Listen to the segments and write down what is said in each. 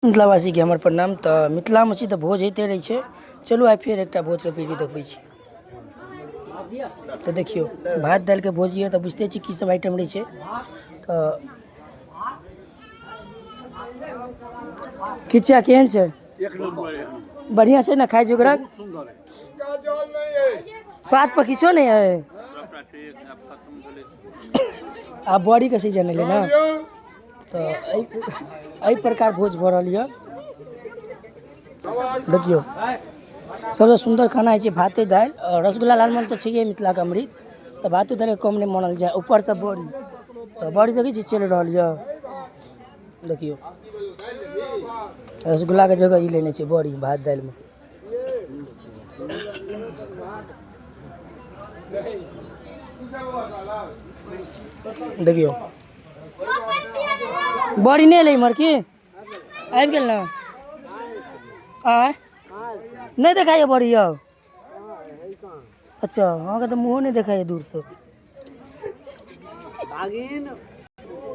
मिथिलावासीके हमर प्रणाम। तऽ मिथिलामे छी तऽ भोज होइते रहै छै। चलू आइ फेर एकटा भोजके वीडियो देखबै छी। तऽ देखियौ भात दालिके भोज यऽ तऽ बुझिते छी की सब आइटम रहै छै। तऽ किछा केहन छै? बढ़िआँ छै ने खाइ जोगरक? पात पर किछो नहि है। आब बड़ीके सीजन एलै ने, तऽ एहि एहि प्रकार भोज भऽ रहल यऽ। देखियौ सबसँ सुन्दर खाना होइ छै भाते दालि आओर रसगुल्ला लालमोहन तऽ छैहे मिथिलाके अमृत। तऽ भातो दालिके कम नहि मानल जाय, ऊपरसँ बड़ी। तऽ बड़ी देखै छी चलि रहल यऽ। देखियौ रसगुल्लाके जगह ई लेने छै बड़ी भात दालिमे। देखियौ बड़ी नहि एलै इम्हर की आबि गेल ने? आँय नहि देखाइए बड़ी यौ? अच्छा अहाँके तऽ मुँहो नहि देखाइए दूरसँ।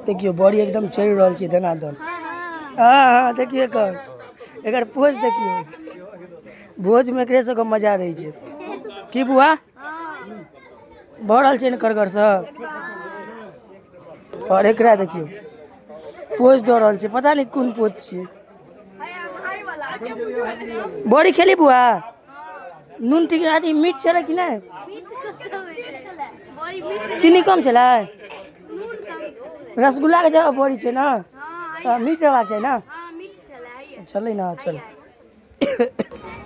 देखियौ बड़ी एकदम चलि रहल छै धनाधन। हँ हँ देखियौ एकर एकर पोज देखियौ। भोजमे एकरे सबके मजा रहै छै की बुआ? भऽ रहल छै ने करगरसँ। आओर एकरा देखियौ पोज दऽ रहल छै, पता नहि कोन पोज छियै। बड़ी खेली बुआ? नून तीखा अथी मीठ छलै कि नहि? चीनी कम छलै? रसगुल्लाके जगह बड़ी छै ने, तऽ मीठ रहबाक चाही ने। छलै ने चल।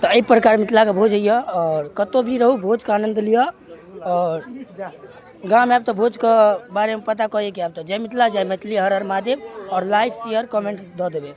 तऽ एहि प्रकार मिथिलाके भोज होइए। आओर कतहु भी रहू भोजके आनन्द लिअ। आओर गाम आयब तऽ भोजके बारेमे पता कऽ के आयब। तऽ जय मिथिला, जय मैथिली, हर हर महादेव। आओर लाइक शेयर कमेंट दऽ देबै।